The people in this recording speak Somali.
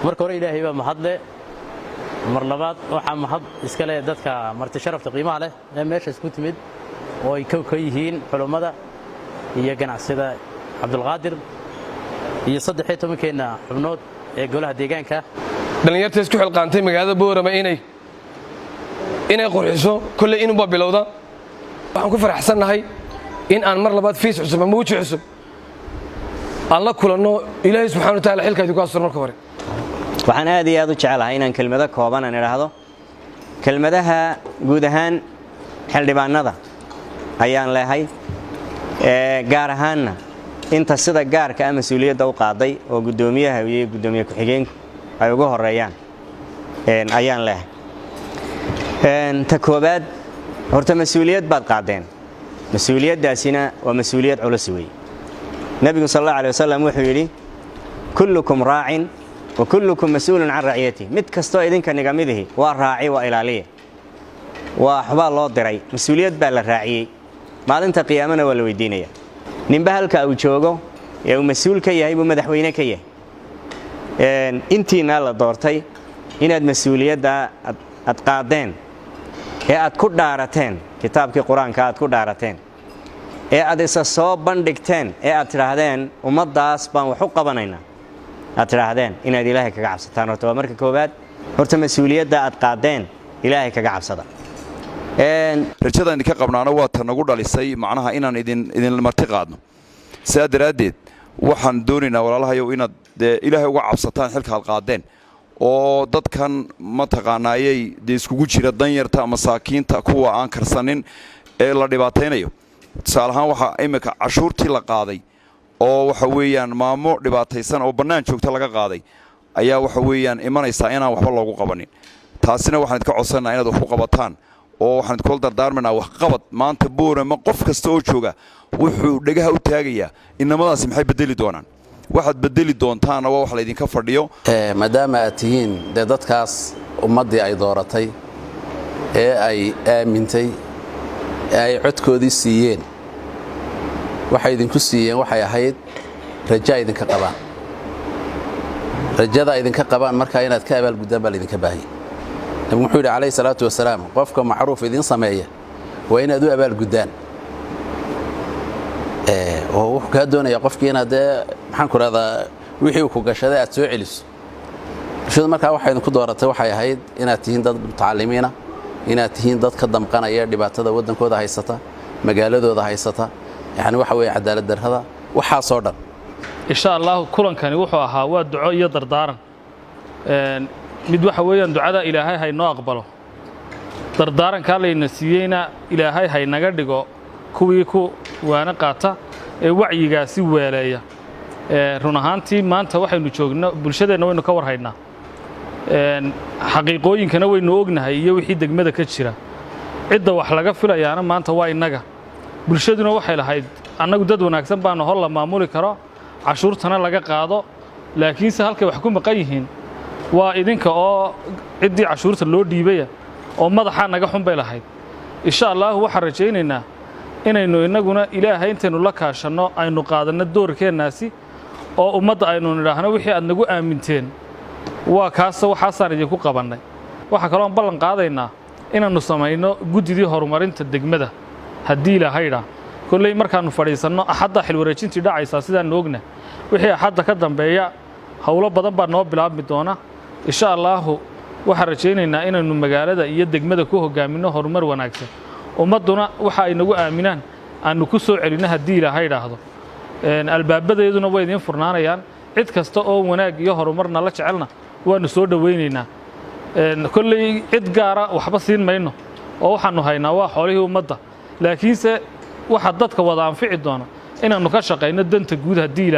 Marka hore Ilaahay baa mahadle. Mar labaad waxaa mahad iska leh dadka marti sharafta qiimaha leh ee meesha isku timid, oo ay ka yihiin culummada iyo ganacsada Cabdulqaadir iyo 13-keenna xubnood ee golaha deegaanka. Dhallinyarta isku xilqaantay magaalada Boorama inay qurxiso, kolley inunbaa bilowda. Waxaan ku faraxsannahay in aan mar labaad face cusub ama weji cusub aan la kulanno. Ilaahay subxana wa tacala xilka idinku asturo marka hore. Waxaan aad iyo aad u jecelahay inaan kelmado kooban aan idhaahdo. Kelmadaha guud ahaan xildhibaanada ayaan leehay, gaar ahaanna inta sida gaarka ah mas-uuliyadda u qaaday oo guddoomiyaha iyo guddoomiye ku-xigeenku ay ugu horeeyaan ayaan leehay. Ta koobaad, horta mas-uuliyad baad qaadeen, mas-uuliyaddaasina waa mas-uuliyad culus weeye. Nebigu sal allahu alay wasalam wuxuu yidhi: "Kullukum raacin wa kullukum mas-uulun can raciyatih." Mid kastoo idinka nigamidihi waa raaci, waa ilaaliya, waa waxbaa loo diray, mas-uuliyad baa la raaciyey. Maalinta qiyaamana waa la weydiinaya. Ninba halka uu joogo ee uu mas-uul ka yahay buu madaxweyne ka yahay. Intiinaa la doortay inaad mas-uuliyadda aad qaadeen ee aad ku dhaarateen kitaabkii Qur-aanka, aad ku dhaarateen ee aad isa soo bandhigteen ee aad tidhaahdeen "Ummaddaas baan wax u qabanaynaa" aad tidhaahdeen, inaad Ilaahay kaga cabsataan horta waa marka koowaad. Horta mas-uuliyadda aad qaadeen Ilaahay kaga cabsada. Rajadaan idinka qabnaana waa ta nagu dhalisay macnaha inaan idin marti qaadno. Sidaa daraaddeed waxaan doonaynaa, walaalahayow, inaad dee Ilaahay uga cabsataan xilka aad qaadeen, oo dadkan mataqaanaayay dee iskugu jira danyarta, masaakiinta, kuwa aan karsanin ee la dhibaataynayo. Tusaale ahaan, waxaa imminka cashuurtii la qaaday oo waxa weeyaan maamo dhibaataysan oo bannaan joogta laga qaaday ayaa waxa weeyaan imanaysaa inaan waxba loogu qabanin. Taasina waxaan idinka codsanaa inaad wax ku qabataan, oo waxaan idinkula dardaarmaynaa waxqabad. Maanta Boorama qof kasta oo jooga wuxuu dhegaha u taagayaa inamadaasi maxay bedeli doonaan. Waxaad bedeli doontaanna waa wax laydinka fadhiyo. Maadaama aad tihiin dee dadkaas ummaddii ay dooratay ee ay aamintay ee ay codkoodii siiyeen, waxay idinku siiyeen waxay ahayd raja idinka qabaan. Rajada idinka qabaan markaa inaad ka abaalguddaan baa laydinka baahaya. Nabigu wuxuu yidhi calayhi salaatu wasalaam: "Qofka macruuf idiin sameeya waa inaad u abaalguddaan." Oo wuxuu kaa doonayaa qofkii inaad dee, maxaan ku rahdaa, wixii uu ku gashaday aad soo celiso. Bulshadu markaa waxay idinku dooratay waxay ahayd inaad tihiin dad mutacalimiina, inaad tihiin dad ka damqanaya dhibaatada waddankooda haysata, magaaladooda haysata, yacni waxa weeye cadaalad darrada, waxaasoo dhan. Insha Allahu kulankani wuxuu ahaa waa duco iyo dardaaran. Mid waxa weeyaan ducada Ilaahay haynoo aqbalo, dardaarankaa layna siiyeyna Ilaahay haynaga dhigo kuwii ku waana qaata ee wacyigaasi weeleeya. Run ahaantii maanta waxaynu joogno bulshadeenna waynu ka war haynaa, xaqiiqooyinkana waynu ognahay iyo wixii degmada ka jira. Cidda wax laga filayaana maanta waa innaga. Bulshaduna waxay lahayd annagu dad wanaagsan baanu hol la maamuli karo, cashuurtana laga qaado, laakiinse halkay wax ku maqan yihiin waa idinka oo ciddii cashuurta loo dhiibaya oo madaxaa naga xun bay lahayd. Insha Allaahu waxaan rajaynaynaa inaynu innaguna Ilaahay intaynu la kaashanno aynu qaadanno doorkeennaasi, oo ummadda aynu nidhaahno wixii aad nagu aaminteen waa kaasa, waxaasaan idinku qabannay. Waxaa kaloon ballan qaadaynaa inaannu samayno guddidii horumarinta degmada haddii Ilaahayidhaa. Kolley markaannu fadhiisanno Axadda xilwareejintii dhacaysaa sidaannu ogna, wixii Axadda ka dambeeya howlo badan baa noo bilaabmi doona. Insha Allaahu waxaan rajaynaynaa inaynu magaalada iyo degmada ku hoggaaminno horumar wanaagsan, ummadduna waxa ay nagu aaminaan aannu ku soo celinno haddii Ilaahay idhaahdo. Albaabadeeduna way idiin furnaanayaan. Cid kasta oo wanaag iyo horumarna la jecelna waannu soo dhowaynaynaa. Kolley cid gaara waxba siin mayno, oo waxaannu haynaa waa xoolihii ummadda, laakiinse waxa dadka wada anfici doona inaannu ka shaqayno danta guud haddii.